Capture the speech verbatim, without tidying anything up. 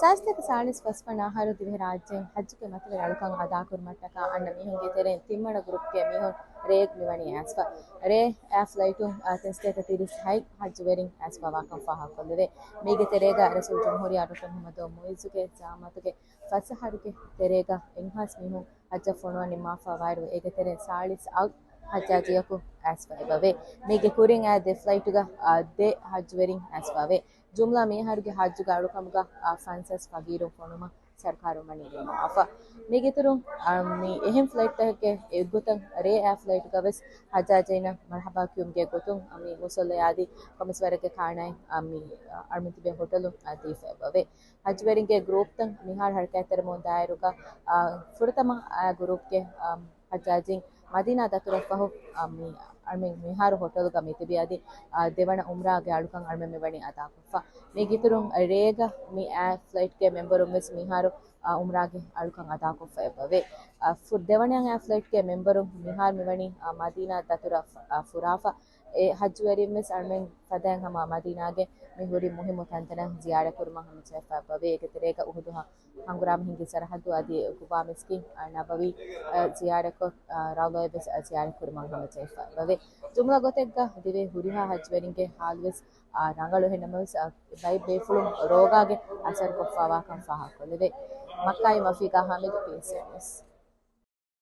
ސާޅީސްތޭކަ ސާޅީސް ފަސްވަނަ އަހަރު ދިވެހިރާއްޖޭން ހައްޖުގެ މަތިވެރި އަޅުކަން އަދާކުރުމަށްޓަކާ އަންނަ މީހުންގެ ތެރެއިން ތިންވަނަ ގްރޫޕްގެ މީހުން ރޭ މިވަނީ އައިސްފަ. ރޭ އެއާ ފްލައިޓުން، އާ، ތިންސަތޭކަ ތިރީސް ހަތް ހައްޖުވެރިން އައިސްފަވާކަން ފާހަގަކޮށްލެވޭ. މީގެ ތެރޭގަ ރައީސުލްޖުމްހޫރިއްޔާ ޑޮކްޓަރ މުހައްމަދު މުއިއްޒުގެ ޒައާމަތުގެ ފަސް އަހަރުގެ ތެރޭގަ އެއްހާސް މީހުން ހައްޖަށް ފޮނުވަން ނިންމާފަވާއިރު، އޭގެ ތެރެއިން ސާޅީސް އަށް ހައްޖާޖިއަކު އައިސްފަ އެބަވޭ. މީގެ ކުރިން އައި ދެ ފްލައިޓުގަ، އާ، ދެ ހައްޖުވެރިން އައިސްފަވޭ. ޖުމްލަ މިއަހަރުގެ ހައްޖުގެ އަޅުކަމުގަ، އާ، ފަންސާސް ފަގީރުން ފޮނުމަށް ސަރުކާރުން ވަނީ ނިންމަވާފަ. މީގެއިތުރުން، އާ، މި އެހެން ފްލައިޓްތަކެއްގެ އެއްގޮތަށް ރޭ އެއާ ފްލައިޓުގަވެސް ހައްޖާޖީންނަށް މަރުހަބާ ކިޔުމުގެ ގޮތުން، އާ، މި މުޞައްލަޔާ އަދި ކޮންމެސް ވަރެއްގެ ކާނާއިން، އާ، މި، އާ، އަޅުމެން ތިބޭ ހޮޓަލުން، އާ، ދީފަ އެބަވޭ. ހައްޖުވެރިންގެ ގްރޫޕްތައް މިހާރު ހަރަކާތްތެރިވަމުންދާއިރުގަ، އާ، ފުރަތަމަ އާ ގްރޫޕްގެ، އާ، ހައްޖާޖީން މަދީނާ ދަތުރަށްފަހު، އާ، މި އަޅުމެން މިހާރު ހޮޓަލުގަ މިތިބީ އަދި، އާ، ދެވަނަ އުމްރާގެ އަޅުކަން އަޅުމެން މިވަނީ އަދާކޮށްފަ. މީގެއިތުރުން ރޭގަ މި އާ ފްލައިޓްގެ މެމްބަރުން ވެސް މިހާރު، އާ، އުމްރާގެ އަޅުކަން އަދާކޮށްފަ އެބަވޭ. އާ، ފު-، ދެވަނަ އާ ފްލައިޓްގެ މެމްބަރުން މިހާރު މިވަނީ، އާ، މަދީނާ ދަތުރަށް، އާ، ފުރާފަ. އެ ހައްޖުވެރިން ވެސް އަޅުމެން ފަދައިން ހަމަ މަދީނާގެ މި ހުރި މުހިއްމު ތަންތަނަށް ޒިޔާރަތް ކުރުމަށް ހަމަޖެހިފަ އެބަވޭ. އޭގެ ތެރޭގަ އުހުދު ހަ-، ހަނގުރާމަ ހިނގި ސަރަހައްދު އަދި ގުބާ މިސްކިތް، އާ، ނަބަވީ، އާ، ޒިޔާރަތްކޮށް، އާ، ރައުޟާއެއް ވެސް، އާ، ޒިޔާރަތް ކުރުމަށް ހަމަޖެހިފަ އެބަވޭ. ޖުމްލަ ގޮތެއްގަ ދިވެހި ހުރިހާ ހައްޖުވެރިންގެ ހާލު ވެސް، އާ، ރަނގަޅު. އެހެންނަމަވެސް، އާ، ބައެއް ބޭފުޅުން ރޯގާގެ އަސަރުކޮށްފަވާކަން ފާހަގަކޮށްލެވޭ. މައްކާއިން ވަފީގާ ހާމިދު، ޕީއެސްއެން ނިއުސް.